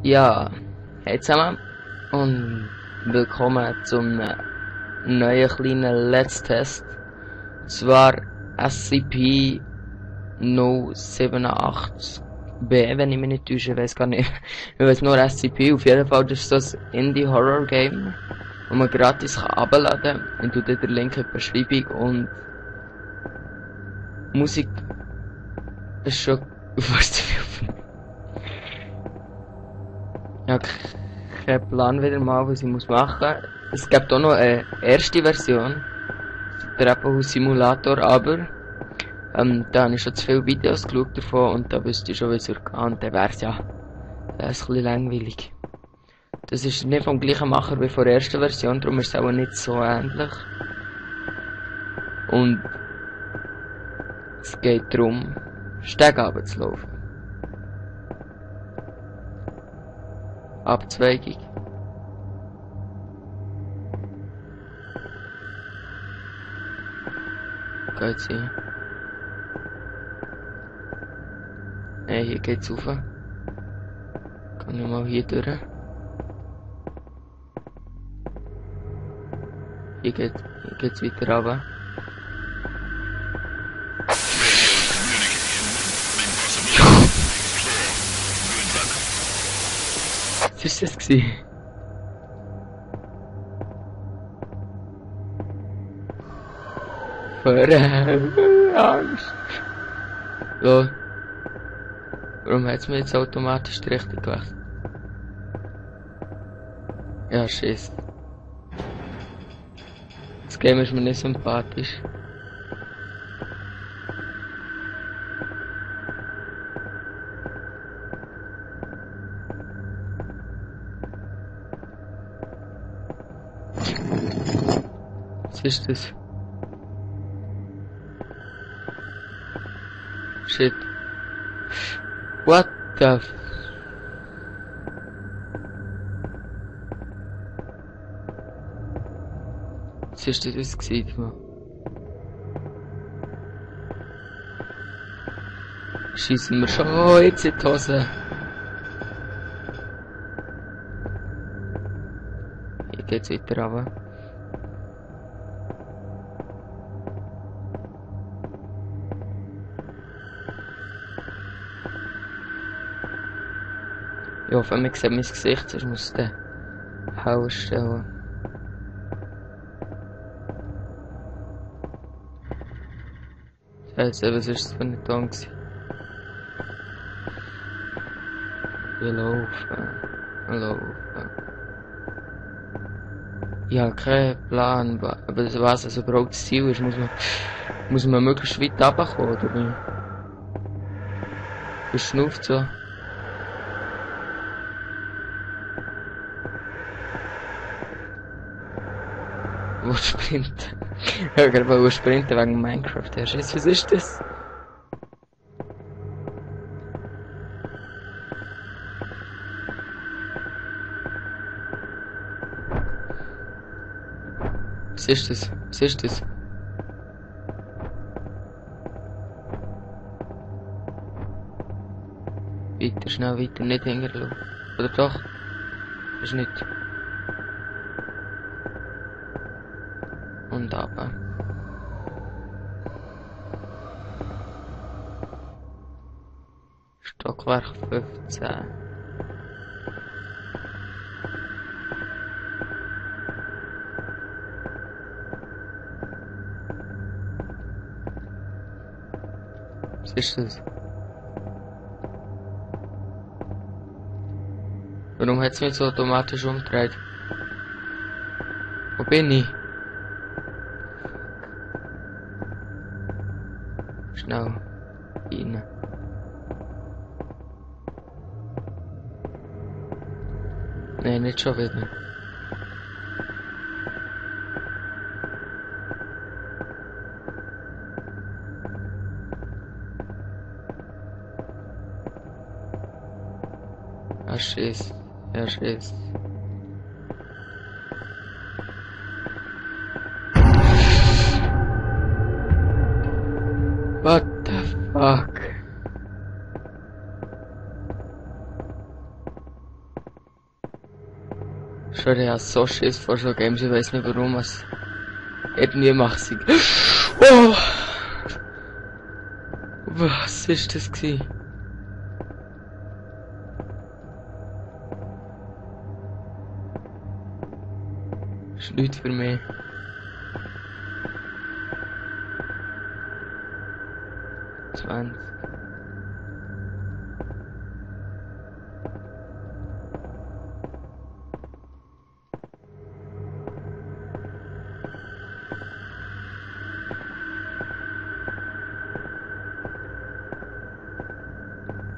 Ja, hey zusammen und willkommen zum neuen kleinen Let's Test. Zwar SCP 087B, wenn ich mich nicht täusche, ich weiß gar nicht. Ich weiß nur SCP, auf jeden Fall das ist das Indie-Horror-Game, wo man gratis herunterladen kann. Ich tue den Link in die Beschreibung und Musik ist schon fast zu viel. Ja, kein Plan wieder mal, was ich muss machen. Es gibt auch noch eine erste Version, der Treppenhaus Simulator, aber da habe ich schon zu viele Videos geschaut davon und da wüsste ich schon, wie es geht. Und dann wäre es ja ein bisschen langweilig. Das ist nicht vom gleichen Macher wie von der ersten Version, darum ist es auch nicht so ähnlich. Und es geht darum, Stege runterzulaufen. Abzweigung. Geht's hier? Ne, hier geht's rauf. Kann ich mal hier durch. Hier geht's weiter runter. Was war das gewesen? Angst. So. Warum hat es mir jetzt automatisch die Richtung gewechselt? Ja, Schiss. Das Game ist mir nicht sympathisch. Was ist das? Shit. What the f... Was ist das gewesen, Mann? Schießen wir schon jetzt in die Hose. Hier geht's weiter runter. Ich hoffe, man sieht mein Gesicht, sonst muss ich den Haus stellen. Scheiße, was ist das für ein Ton gewesen? Wir laufen. Ich habe keinen Plan, aber was also überhaupt das Ziel ist, muss man möglichst weit runterkommen, oder wie? Verschnauft so. Wo sprinten? Ich wollte gerade sprinten wegen Minecraft. Was ist das? Was ist das? Was ist das? Weiter, schnell weiter, nicht hinterlassen. Oder doch? Ist nicht. Und aber. Stockwerk 15. Was ist das? Warum hat es mich so automatisch umgedreht? Wo bin ich? Schnell. Rein. Nein, nicht schon wieder. Ah, Schiss. Ja, Schiss. What the fuck? Schon, ich hab so Schiss vor so Games, ich weiß nicht warum, es irgendwie macht sie. Oh! Was ist das gewesen? Das ist nichts für mich. Zwanzig.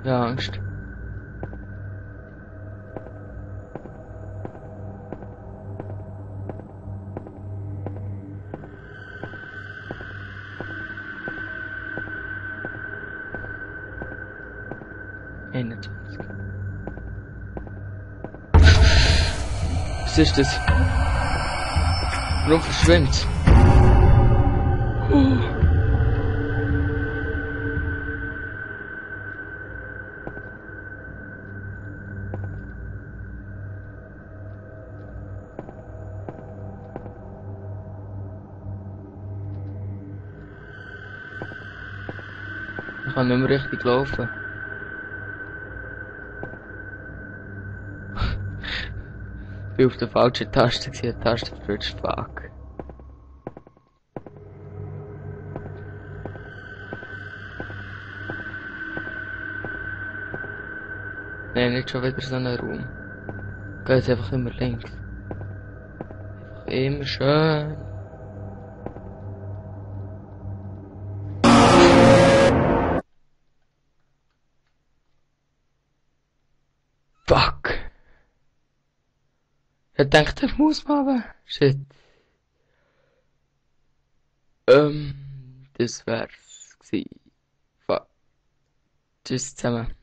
Ja, Angst. Einundzwanzig. Was ist das? Warum verschwimmt? Ich kann nicht mehr richtig laufen. Ich bin auf der falschen Taste gewesen, die Taste verrutscht, fuck. Nein, nicht schon wieder so einen Raum. Geht jetzt einfach immer links. Einfach immer schön. Fuck. Ich dachte, der muss mal aber. Shit. Das wär's gewesen. Fuck. Tschüss zusammen.